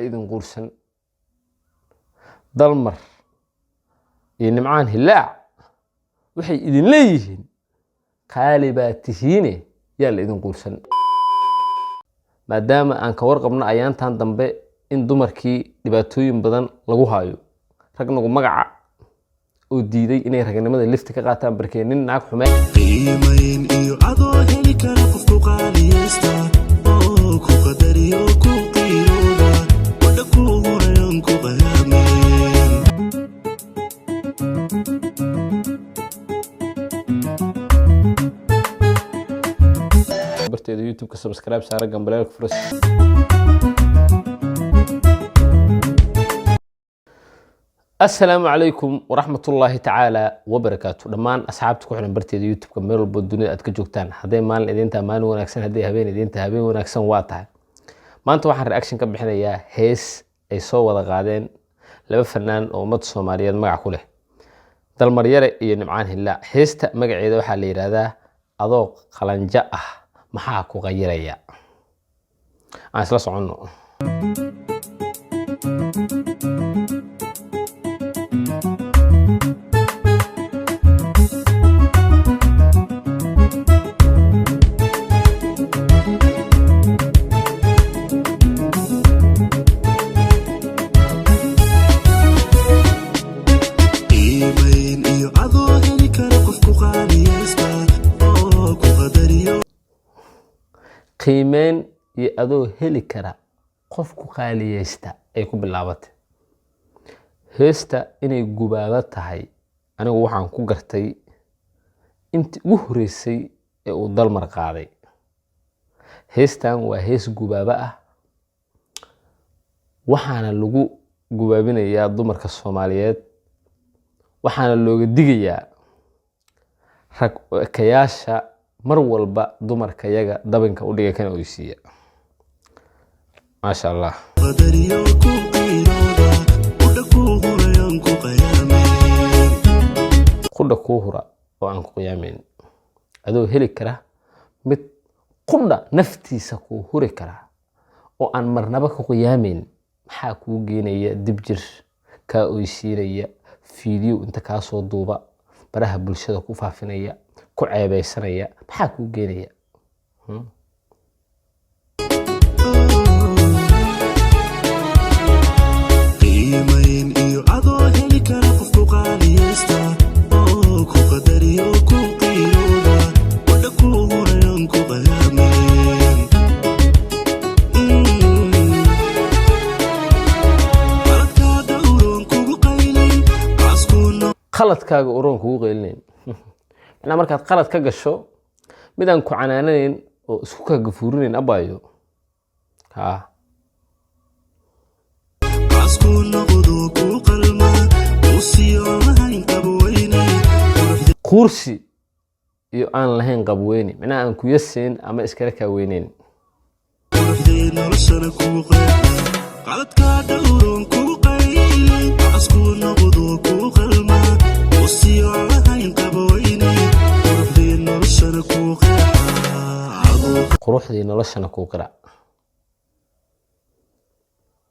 Idin quursan Dalmar iyo Nimcaan Hilaac waxay idin leeyihiin: qaali baa tihiine, yaa la idin quursan. Maadaama aan ka warqabno ayaantan dambe in dumarkii dhibaatooyin badan lagu haayo, ragnagu magaca oo diiday inay ragnimada lifta ka qaataan, barkee nin naag xume. Qiimayn iyo adoo heli kara qofku qaaliyaysta oo ku qadariyo, ku qiirooda, wadha ku hurayan, ku qayaameen. Barteeda YouTube-ka subscribe saara, gambaleelka furas. Assalaamu calaykum waraxmatullaahi tacaala wabarakaatu. Dhammaan asxaabta ku xiran barteeda YouTube-ka meel walbo dunida aad ka joogtaan, hadday maalin idintaa maalin wanaagsan, hadday habeen idintaa habeen wanaagsan. Waa tahay, maanta waxaan reaction ka bixinayaa hees ay soo wada qaadeen laba fanaan oo ummadda Soomaaliyeed magac ku leh, Dalmaryare iyo Nimcaan Hillaac. Heesta magaceeda waxaa la yidhaahdaa "Adoo Qalanjo Ah Maxaa Ku Qayiraya". Aan isla soconno. Qiimayn iyo adoo heli kara qofku qaaliyaysta oo ku qadariyo. Qiimeyn iyo adoo heli kara qof ku qaaliyeysta ay ku bilaabatay heesta. Inay gubaabo tahay anigu waxaan ku gartay intii ugu horeysay ee uu Dalmar qaaday heestan. Waa hees gubaabo ah, waxaana lagu gubaabinayaa dumarka Soomaaliyeed, waxaana looga digayaa rag ekayaasha mar walba dumarka yaga dabinka u dhigay kana oysiiya. Maasha Allah. Qadariyo, ku qiirooda, wadha ku hurayan, ku qayaameen. Qudha kuu hura oo aan ku qiyaamayn, adoo heli kara mid qudha naftiisa kuu huri kara oo aan marnaba ku qiyaamayn, maxaa kuu geenaya dib jir kaa oysiinaya, fiidiyow inta kaa soo duuba baraha bulshada ku faafinaya, ku ceebeysanaya? Maxaa kuu geenaya? Qiimayn iyo adoo heli kara qofku qaaliyaysta oo ku qadariyo, ku qiirooda, wadha ku hurayan, ku qayaameen. Qaladkaa dhowroon kugu qaylin, caasku. Qaladkaaga uroon kugu qaylinayn, macnaa markaad qalad ka gasho mid aan ku canaananayn oo isku kaa gafuurinayn abaayo ha. Caasku noqdo ku qalma uusiyo lahayn qabweyne. Quursi iyo aan lahayn qabweyne, macnaha aan ku yasayn ama iskala kaa weyneyn. Quruxdii noloshana kuu qeexa, qaladkaa dhowroon kugu qaylin, caasku noqdo kuu qalma uusiyo lahayn qabweyne, quruxdii noloshana kuu qeexa, adoo Quruxdii noloshana kuu qira.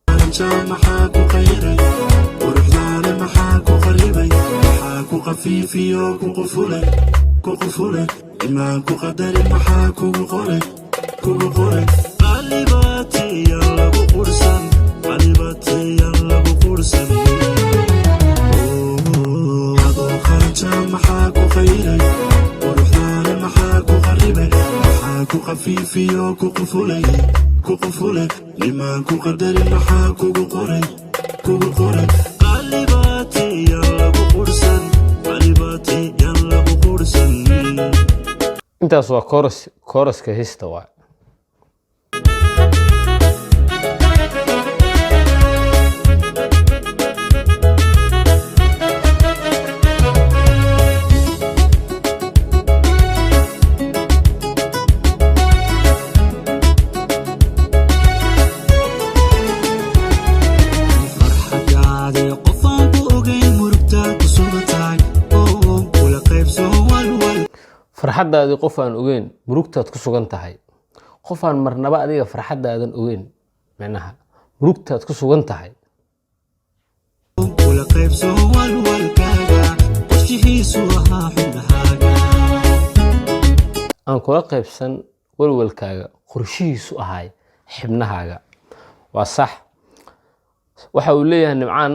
Qalanjo maxaa ku qayray? Quruxdaale maxaa ku qaribay? Maxaa ku qafiifiyo, ku qufulay, ku qufulay? Imaan ku qadarin maxaa kugu qoray, kugu qoray? Qalibaatiya lagu qursan, qalibaatiya lagu qursan. Adoo qalanjo maxaa ku qayray? Quruxdaale maxaa ku qaribay? Maxaa ku qafiifiyo, ku qufulay, ku qufulay? Nimaan ku qadarin maxaa kugu qoray, kugu qoray? Qalibaatiya lagu qursan, qalibaatiya lagu qursan. Intaas waa chorus, choruska heesta waa. Farxadaade qofaan ku ogeyn murugtaa ku sugan tahay oo kula qaybso walwal. Farxaddaadii qof aan ogeyn murugtaad ku sugan tahay, qof aan marnaba adiga farxaddaadan ogeyn, micnaha Murugtaad ku sugan tahay. Kula qaybso walwalkaaga, qorshihiisu ahaa xubnahaaga. Aan kula qaybsan walwalkaaga, qorshihiisu ahay xibnahaaga. Waa sax. Waxa uu leeyahay Nimcaan,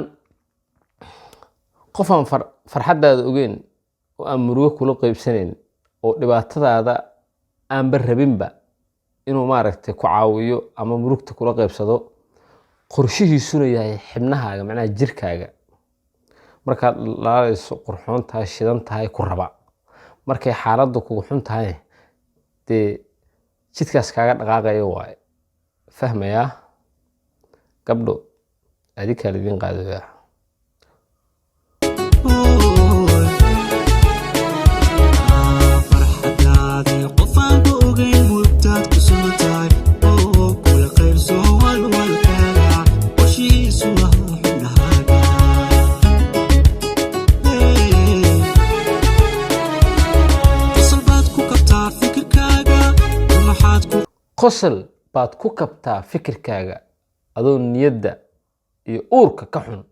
qof aan farxaddaada ogeyn oo aan murugo kula qaybsanayn oo dhibaatadaada aanba rabinba inuu maaragtay ku caawiyo ama murugta kula qaybsado, qorshihiisuna yahay xibnahaaga, macnaha jirkaaga. Markaad laalayso, qurxoon tahay, shidan tahay, ku raba. Markay xaaladdu kugu xun tahay, dee jidkaas kaaga dhaqaaqayo waaye. Fahmayaa gabdho, adinkaa laidin qaadayaa. Ooy. Farxadaadii qof aan ku ogeyn, murugtaad ku sugan tahay, oo kula qaybso walwalkaaga, qorshihiisu ahaa xubnahaaga. Hey. Qosol baad ku kabtaa fikirkaaga, maxaad ku Qosol baad ku kabtaa fikirkaaga. Adoo niyadda iyo uurka ka xun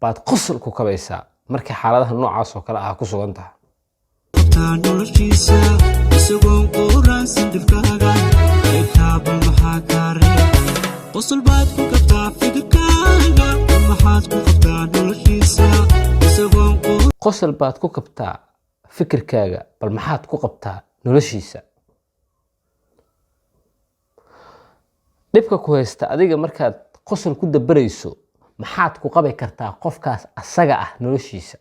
baad qosol ku kabaysaa markay xaaladaha noocaas oo kale ah ku sugan tahay. Qabtaa noloshiisa isagoon quuraansan dhibkaaga, qaybtaaba maxaa kaa reebay? Qosol baad ku kabtaa fikirkaaga, maxaad ku qabtaa noloshiisa isagoon Qosol baad ku kabtaa fikirkaaga, bal maxaad ku qabtaa noloshiisa? Dhibka ku haysta adiga markaad qosol ku dabarayso, maxaad ku qabi kartaa qofkaas asaga ah noloshiisa?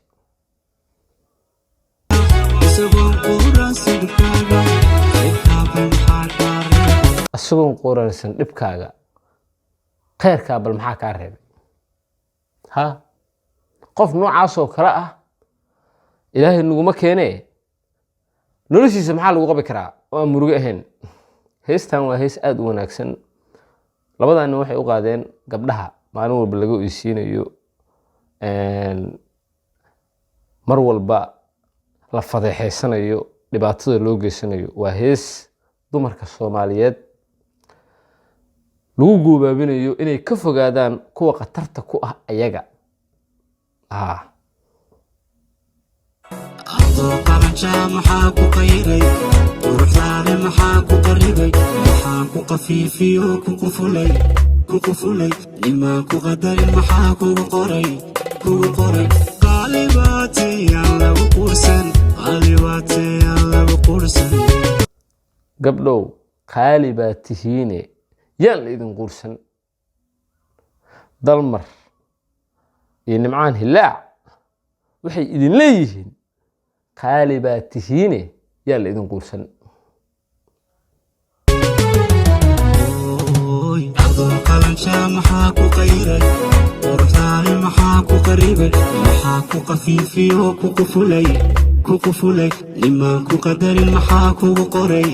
Isagoon quuraansan dhibkaaga, qaybtaaba maxaa kaa reebay? Isagoon quuransan dhibkaaga, khayrkaa bal maxaa kaa reebay? Ha, qof noocaasoo kale ah Ilaahay naguma keenee, noloshiisa maxaa lagu qabi karaa oo aan murugo ahayn? Heestan waa hees aada u wanaagsan. Labadan nin waxay u qaadeen gabdhaha maalin walba laga oysiinayo, mar walba la fadeexeysanayo, dhibaatada loo geysanayo. Waa hees dumarka Soomaaliyeed lagu goobaabinayo inay ka fogaadaan kuwa khatarta ku ah ayaga. Adoo qalanjaa maxaa ku qayray? Quruxdaada maxaa ku qaribay? Maxaa ku qafiifiyo ku qufulay, ku qufulay? Nimaan ku qadarin maxaa kugu qoray, kugu qoray? Qaalibaatayaan lagu quursan, qaalibaatayaan lagu quursan. Gabdhow, qaali baa tihiine, yaan la idin quursan. Dalmar iyo Nimcaan Hilaac waxay idin leeyihiin, qaali baa tihiine, yaan la idin quursan. Ooy, adoo qalanjaa maxaa ku qayray? Quruxdaada maxaa ku qaribay? Maxaa ku qafiifiyo ku qufulay, ku qufulay? Nimaan ku qadarin maxaa kugu qoray,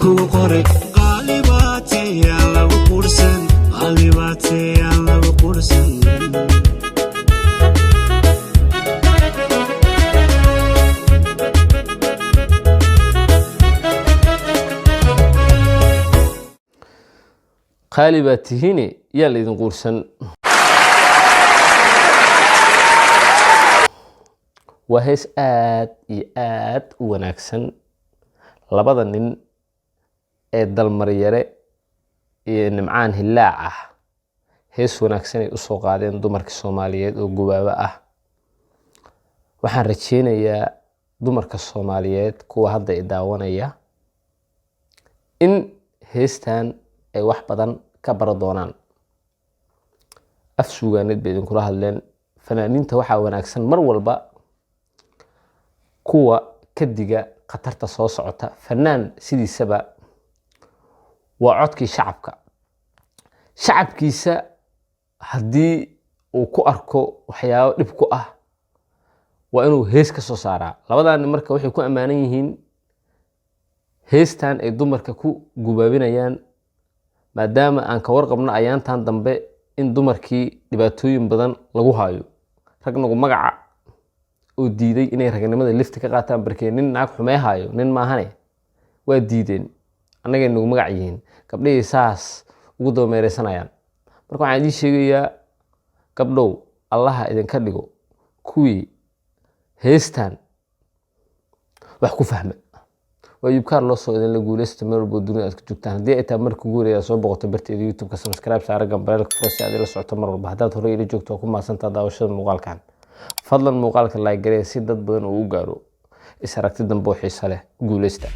kugu qoray? Qaalibaatayaan lagu quursan, qaalibaatayaan lagu quursan. Qaali baa tihiine, yaan la idin quursan. Waa hees aad iyo aad u wanaagsan. Labada nin ee Dalmaryare iyo Nimcaan Hilaac ah hees wanaagsan ay usoo qaadeen dumarka Soomaaliyeed oo gubaabo ah. Waxaan rajeynayaa dumarka Soomaaliyeed, kuwa hadda i daawanaya, in heestan ay wax badan ka bara doonaan. Af suugaaneed bay idinkula hadleen fanaaniinta. Waxaa wanaagsan mar walba kuwa ka diga khatarta soo socota. Fanaan sidiisaba waa codkii shacabka. Shacabkiisa haddii uu ku arko waxyaabo dhib ku ah, waa inuu hees ka soo saaraa. Labadan marka waxay ku ammaanan yihiin heestan ay dumarka ku gubaabinayaan, maadaama aan ka warqabno ayaantan dambe in dumarkii dhibaatooyin badan lagu hayo, ragnagu magaca oo diiday inay ragnimada lifta ka qaataan. Barkee nin naag xumee hayo nin maahane, waa diideen. Annagay nagu magac yihiin gabdhihii, saas ugu dabameereysanayaan. Marka waxaan idiin sheegayaa, gabdhow, Allaha idinka dhigo kuwii heestan wax ku fahma. Waa Yubkaar loo soo idinla guuleysta meel walbo dunida aad ka joogtaan. Haddii ay tahay markii ugu horeeya soo boqoto barteeda YouTube-ka, subscribe saara, gambaleelka furo si aad ila socoto mar walba. Haddaad horey ila joogto, waa ku mahadsantaa daawashada muuqaalkan. Fadlan muuqaalka like garee si dad badan uu u gaaro. Is aragti dambe oo xiiso leh. Guuleysta.